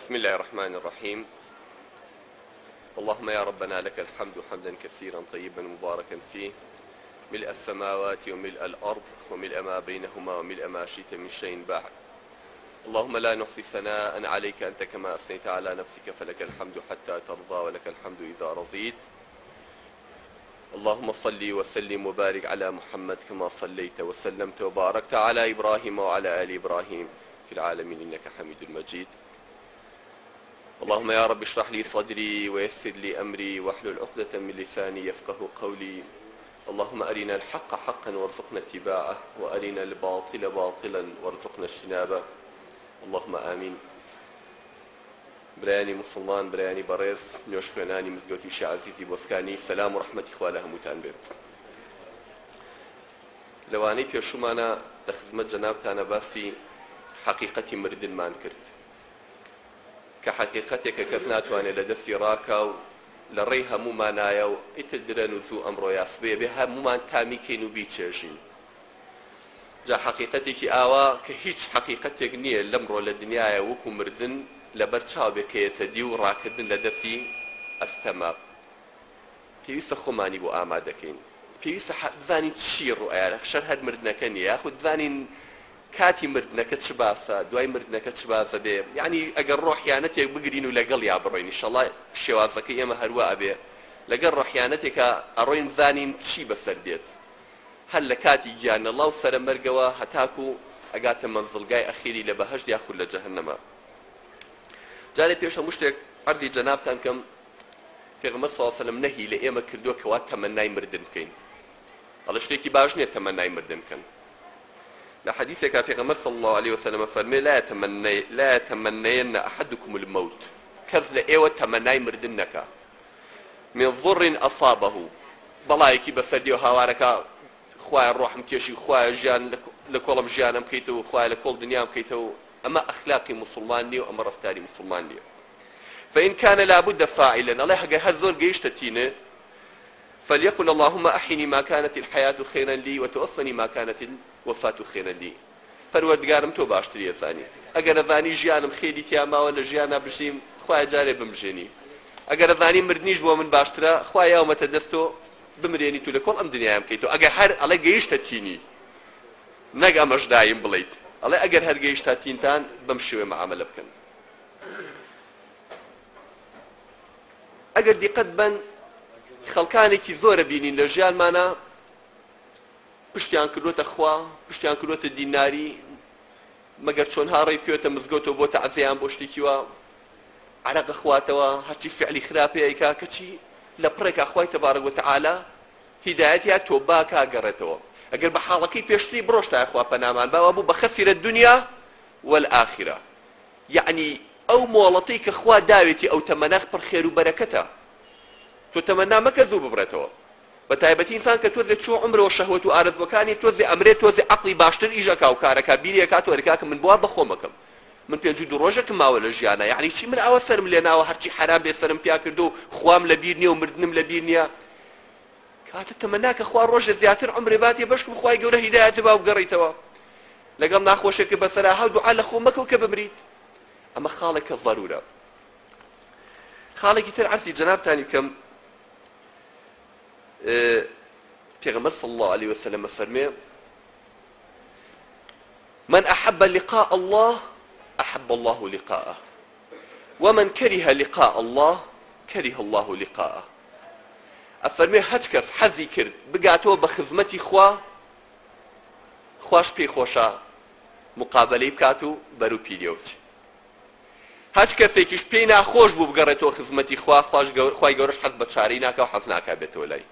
بسم الله الرحمن الرحيم اللهم يا ربنا لك الحمد حمدا كثيرا طيبا مباركا فيه ملء السماوات وملء الأرض وملء ما بينهما وملء ما شئت من شيء بعد اللهم لا نحصي ثناء عليك أنت كما أثنيت على نفسك فلك الحمد حتى ترضى ولك الحمد إذا رضيت اللهم صل وسلم وبارك على محمد كما صليت وسلمت وباركت على إبراهيم وعلى آل إبراهيم في العالمين إنك حميد مجيد اللهم يا رب اشرح لي صدري ويسر لي أمري واحلل عقدة من لساني يفقه قولي اللهم أرنا الحق حقا وارزقنا اتباعه وأرنا الباطل باطلا وارزقنا اجتنابه اللهم آمين برایانی موسڵمان برایانی بەڕێز نوێژخوێنانی مزگەوتی شێ عەزیزی بۆسکانی سەلام و ڕەحمەتی خوا لە هەمووتان بێت. لەوانەی پێشوومانە لە خزمەت جەنابتانە باسی حەقیقەتی مردنمان کرد کە حەقیقەتێکە کەس ناتوانێت لە دەستی ڕاکا و لە ڕێی هەموومانایە و ئیتر درەن و زوو ئەمڕۆ یا سبەی ئەبێ هەموومان تامی کەین و بیچێژین. جا حەقیقەتێکی ئاوا کە هیچ حەقیقەتێک نییە لەمڕۆ لە دنیایا وەکو مردن لەبەر چاو بێ کە یەتە دی و ڕاکردن لە دەستی ئەستەمە پێویستە خۆمانی بۆ ئامادە کەین پێویستە بزانین چی ڕوئەیا شەر هەر مردنەکە نییە یاخود بزانین کاتی مردنەکە چ باسە دوای مردنەکە چ باسە بێ یعنی ئەگەر ڕۆحیانەتێک بگرین و لەگەڵیا بڕۆین ئیشەڵا شێوازەکەی ئێمە هەروا ئەبێ لەگەڵ ڕۆحیانەتێکا ئەڕۆین بزانین چی بەسەر دێت هەر لە کاتی گیانەڵا و سەرەمەرگەوە هەتاکو ئەگاتە مەنزڵگای ئەخیری لە بەهەشت یاخود لە جەهەنەما. جارێ پێش هەموو شتێک عەرزی جەنابتان کەم پێغەمبەر صلی اللە علیە وسلم نەهی لە ئێمە کردووە کەوا تەمەنای مردن بکەین ئەڵێ شتێکی باش نییە تەمەنای مردن بکەن لە حەدیثێکا پێغەمبەر صلی اللە علیه وسلم فەرمێ لا يتمنى لا يتمنين احدكم الموت کەس لە ئێوە تەمەنای مردن نەکا من ضر اصابه بەڵایەکی بەسەر دێ و هاوارەکا خوایە ڕۆحم کێشی خوایە ژیان لە کۆڵم ژیانم بکەیتەوە خوایە لە کۆڵ دنیام بکەیتەوە ئەمە ئەخلاقی موسڵمان نیە و ئەمە ڕەفتاری موسڵمان نیە فإن كان لابد فاعلا ئەڵێ ئەگەر هەر زۆر گەیشتە تینێ فليقل اللهم أحيني ما كانت الحياة خيرا لي وتوفني ما كانت الوفاة خيرا لي پەروەردگارم تۆ باشتری ئەزانی ئەگەر ئەزانی ژیانم خێری تیا ماوە لە ژیانا بژیم خوایە جارێ بمژێنی ئەگەر ئەزانی مردنیش بۆ من باشترە خوایە یاومەتە دەست تۆ بمرێنیت و لە کۆڵ ئەم دنیایەم کەیتەوە ئەگەر هەر ئەڵێ گەیشتە تینی نەک ئەمەش دایم بڵێیت ئەڵێ ئەگەر هەر گەیشتە تینتان بەم شێوەیە معامەلە بکەن ئەگەر دیقەت بەن خەڵکانێکی زۆرە بینین لە ژیانمانە پشتیان کردۆتە خوا، پشتیان کردۆتە دیناری، مەگەر چۆنها ڕێی بکەوێتە مزگەوتەوە بۆ تەعزیە یان بۆ شتێکی وا، عەرەق ئەخواتەوە، هەرچی فعلی خراپەیە ئەیکا، کەچی لە پڕێکا خوای تبارک و تعالی هیدایەتی یا تۆبە ئەکا ئەگەڕێتەوە. ئەگەر بە حاڵەکەی پێشتری بڕۆشتایە خوا پەنامان با وابوو بە خسر الدنیا والآخرە. یەعنی ئەو مۆڵەتەی کە خوا داوێتی ئەو تەمەنە پڕ خێر و بەرەکەتە. تۆ تەمەنا مەکە زوو ببڕێتەوە. بە تایبەتی ئینسان کە تۆزێ چووە عومرەوە شەهوەت و ئارەزوەکانی تۆزێ ئەمرێ تۆزێ عەقڵی باشتر ئیش ئەکا و کارەکا بیری ئەکاتەوە ئەرێ کاکە من بۆ وا بە خۆم ئەکەم من 52 ڕۆژێکم ماوە لە ژیانا یەعنی چی من ئاوا سەرم لێناوە هەرچی حەرام بێ سەرم پیا کردووە و خوام لە بیر نیە و مردنم لە بیر نیە کاتە تەمەنا کە خوا ڕۆژێ زیاتر عومرێ باتێ بەشکم خوای گەورە هیدایەتت با بگەڕێیتەوە لەگەڵ ناخۆشێکە بەسەرا هاو دوعا لە خۆ مەکەو کە بمریت ئەمە خاڵێکە ضرورە خاڵێکی تر عەرزی جەنابتانی بکەم پێغەمبەر صلی اللە علیه وسلم ئەفەرموێ من احب لقاء الله احب الله لقاءه ومن كره لقاء الله كره الله لقاءه ئەفەرمێ هەچ کەس حەزی کرد بگاتەوە بە خزمەتی خوا خواش پێی خۆشە مقابلەی بکات و بەرو پیریەوە بچێ هەچ کەسێکیش پێی ناخۆش بوو بگەڕێتەوە خزمەتی خوا، خواش گەور خوای گەورەش حەز بە چارەی ناکا و حەز ناکا بێتەوە لای.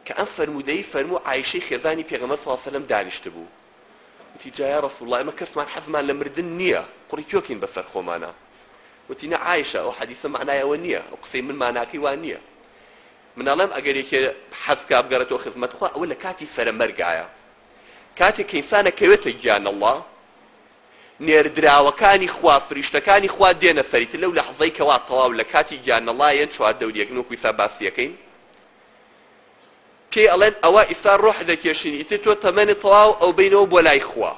کە ئەم فەرموودەی فەرموو عائیشەی خێزانی پێغەمبەر صلی اللە علیە وسلم دانیشتبوو وتی جا یا رسول اللە ئێمە کەسمان حەزمان لە مردن نییە قوڕی کوێکەین بەسەر خۆمانا وتی نا عائیشە ئەو حەدیسە مەعنای ئەوە نییە ئەو قسەی من ماناکەی وا نییە من ئەڵێم ئەگەر یەکێ حەز بکا بگەڕێتەوە خزمەت خوا ئەوە لە کاتی سەرەمەرگایە کاتێک کە ئینسان ئەکەوێتە گیان اللە نێردراوەکانی خوا فریشتەکانی خوا دێنە سەری تر لەو لەحزەی کەوا تەواو لە کاتی گیانەڵا یەن چواردەوری یەکن وەکو ئیسا باسی ئەکەین پێی ئەڵێن ئەوە ئیسا ڕۆح دەکێشین ئیتر تۆ تەمەنت تەواو ئەوبەینەوە بۆ لای خوا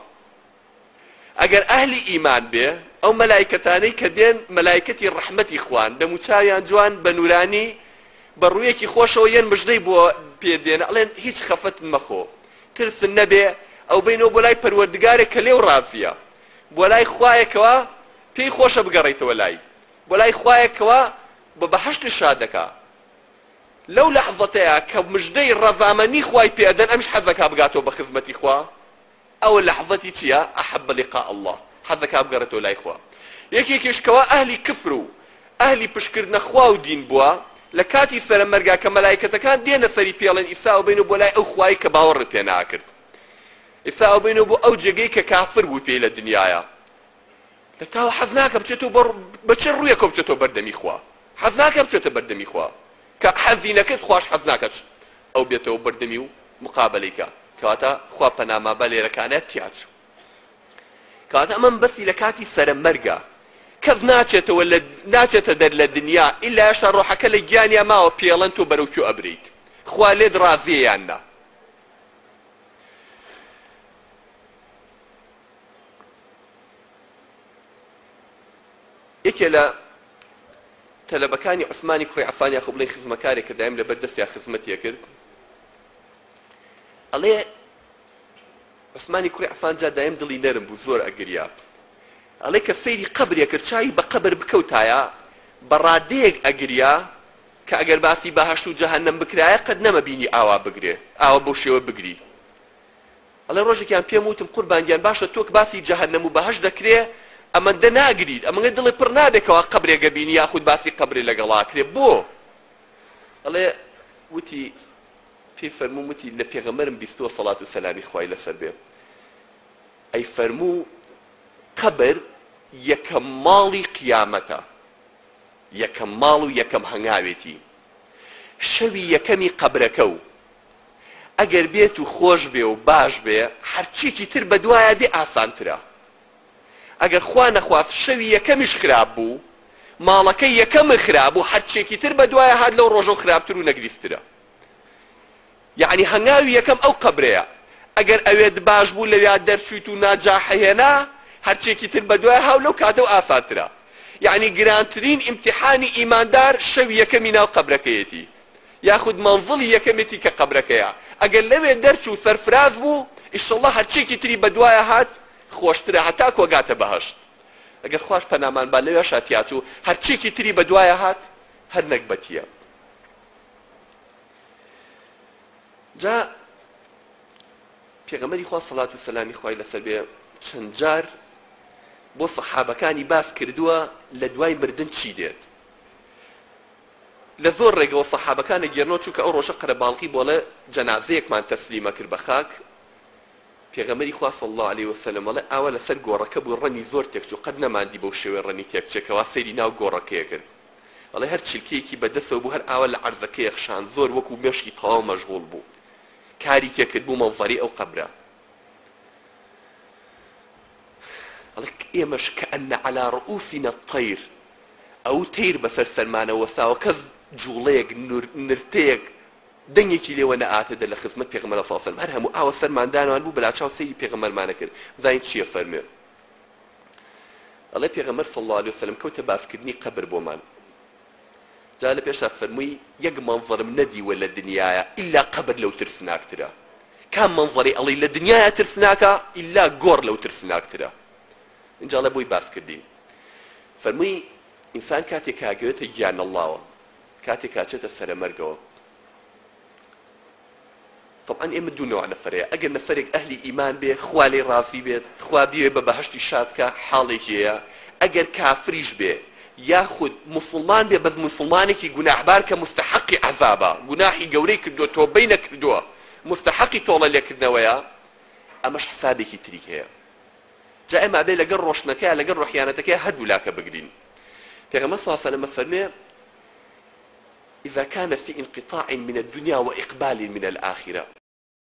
ئەگەر ئەهلی ئیمان بێ. ئەو مەلایکەتانەی کە دێن مەلایکەتی ڕەحمەتی خوان، دەموچاویان جوان بە نورانی بە ڕوویەکی خۆشەوە یەن مژدەی بۆ پێ دێن ئەڵێن هیچ خەفەت مەخۆ ترست نەبێ ئەوبەینەوە بۆ لای پەروەردگارێک کە لێو ڕازیە بۆ لای خوایەک کەوا پێی خۆشە بگەڕێیتەوە لای بۆ لای خوایەک کەوا بە بەهەشتت شاد دەکا لەو لەحزەتەیا کە مژدەی ڕەزامەنی خوای پێ ئەدەن ئەمیش حەزەکا بگاتەوە بە خزمەتی خوا ئەوە لەحزەتی چیە احب لقاء اللە حەزەکا بگەڕێتەوە لای خوا یەکێکیش کەوا ئەهلی کفر و ئەهلی پشتکردنە خوا و دین بووە لە کاتی سەرەمەرگا کە مەلایکەتەکان دێنە سەری پێڵێن ئیستا ئەوبەینەوە بۆ لای ئەو خوایەی کە باوەڕت پێ ناکرد ئیستا ئەوبەینەوە بۆ ئەو جێگەی کە کافر بووی پێی لە دنیایا لە تاوە حەز ناکە بچێتەوە بە بە چ ڕوویەکەوە بچێتەوە بەردەمی خوا حەز ناکە بچێتە بەردەمی خوا کە حەزی نەکرد خواش حەز ناکات ئەو بێتەوە بەردەمی و مقابەلەی کا کەواتە خوا پەناما با لێرەکانە تیا چوو کەواتە ئەمە مەبەستی لە کاتی سەرە مەرگە کەس ناچێتەوە لە ناچێتە دەر لە دنیا ئیلا هێشتا ڕۆحەکە لە گیانیا ماوە پێڵەن تۆ بەرەو کوێ ئەبرێیت خوا لێت ڕازیە یان نا یەکێ لە تەلەبەکانی عوسمانی کوڕی عەفان یاخۆ بڵێین خزمەکارێک کە دایم لەبەر دەستیا خزمەتی ئەکرد ئەڵێ عوسمانی کوڕی عەفان جا دایم دڵی نەرم بوو زۆر ئەگریا ئەڵێ کە سەیری قەبرێ کرد چاوی بە قەبر بکەوتایە بە ڕادەیەک ئەگریا کە ئەگەر باسی بەهەشت و جەهەنەم بکرایە قەت نەمەبینی ئاوا بگرێ ئاوا بەو شێوە بگری ئەڵێ ڕۆژێکیان پێم وتم قوربان گیان باشە تۆ کە باسی جەهەنەم و بەهەشت دەکرێ ئەمەندە ناگریت ئەمەگە دڵت پڕ نابێ کەوا قەبرێک ئەبینی یاخود باسی قەبرێ لەگەڵا ئەکرێ بۆ؟ ئەڵێ وتی پێی فەرمووم وتی لە پێغەمبەرم بیستووە سەڵات و سەلامی خوای لەسەر بێ ئەی فەرموو قەبر یەکەم ماڵی قیامەتە یەکەم ماڵ و یەکەم هەنگاوێتی شەوی یەکەمی قەبرەکە و ئەگەر بێت و خۆش بێ و باش بێ هەرچیەکی تر بەدوایا دێ ئاسانترە ئەگەر خوا نەخواست شەوی یەکەمیش خراپ بوو ماڵەکەی یەکەمت خراپ بوو هەرچیەکی تر بەدوایا هات لەو ڕۆژەو خراپتر و نەگریسترە یەعنی هەنگاوی یەکەم ئەو قەبرەیە ئەگەر ئەوێت باش بوو لەویا دەرچویت و ناجاحە هێنا هەرچیەکی تر بەدوای هاو لەو کاتەو ئاسانترە یەعنی گرانترین ئیمتیحانی ئیماندار شەوی یەکەمی ناو قەبرەکەیەتی یاخود مەنزڵی یەکەمێتی کە قەبرەکەیە ئەگەر لەوێ دەرچوو سەرفراز بوو ئیشەڵڵا هەرچیەکی تری بەدوایا هات خۆشترە هەتاکو ئەگاتە بەهەشت ئەگەر خواش پەنامان با لەوێشا تیاچوو هەرچیەکی تری بەدوایا هات هەر نەگبەتیە جا پێغەمبەری خوا سەلات و سەلامی خوای لەسەر بێ چەند جار بۆ سەحابەکانی باس کردووە لە دوای مردن چی دێت لە زۆر ڕێگەوە سەحابەکان ئەگێرنەوە چونکە ئەو ڕۆژە قەرەباڵغی بۆ ئەڵێ جەنازەیەکمان تەسلیم ئەکرد بە خاک پێغەمبەری خوا صلی اللە علیە وسلم ئەڵێ ئاوا لەسەر گۆڕەکە بوو ڕەنگی زۆر تێکچوو قەت نەماندی بەو شێوەیە ڕەنگی تێکچێ کەوا سەیری ناو گۆڕەکەی ئەکرد ئەڵێ هەر چلکەیەکی بە دەسەوە بوو هەر ئاوا لە عەرزەکەی ئەخشاند زۆر وەکو مێشکی تەواو مەشغوڵ بوو کاری تێکرد بوو مەنزەری ئەو قەبرە ئەڵێ ئێمەش کەئەنە عەلا ڕئوسینا الطیر ئەو تەیر بەسەر سەرمانە وەستاوە کەس جوڵەیەک نرتەیەک دەنگێکی لێوە نەئاتە دەر لە خزمەت پێغەمبەر صلی اللە علیە وسلم هەر هەموو ئاوە سەرمان دانەوان بوو بەلاچاو سەیری پێغەمبەرمانە کرد بزانین چیە فەرموێ ئەڵێ پێغەمبەر صلی اللە علیە وسلم کەوتە باسکردنی قەبر بۆمان جا لە پێشا فەرمووی یەک مەنزەرم نەدیوە لە دنیایا ئیلا قەبر لەو ترسناکترە کام مەنزەرەی ئەڵێی لە دنیایا ترسناکە ئیلا گۆڕ لەو ترسناکترە ئینجا ئەڵێ بۆی باس کردین فەرمووی ئینسان کاتێک کە ئەگەوێتە گیانەڵڵاوە کاتێک کە ئەچێتە سەرەمەرگەوە تەبعەن ئێمە دوو نەوع نەفەر هەیە ئەگەر نەفەرێک ئەهلی ئیمان بێ خوا لێی ڕازی بێت خوا بیەوێ بە بەهەشتی شاد کا حاڵێکی هەیە ئەگەر کافریش بێ یاخود موسڵمان بێ بەس موسڵمانێکی گوناحبار کە موستەحەقی عەزابە گوناحی گەورەی کردووە تۆبەی نەکردووە موستەحەقی تۆڵە لێکردنەوەیە ئەمەش حسابێکی تری هەیە جا ئێمە ئەبێ لەگەڵ ڕۆشتنەکەیا لەگەڵ ڕۆحیانەتەکەیا هەردوو لاکە بگرین پێغەمبەر صلی اللە علیه و سلم ئەفەرموێ اذا كان في انقطاع من الدنيا واقبال من الاخرە.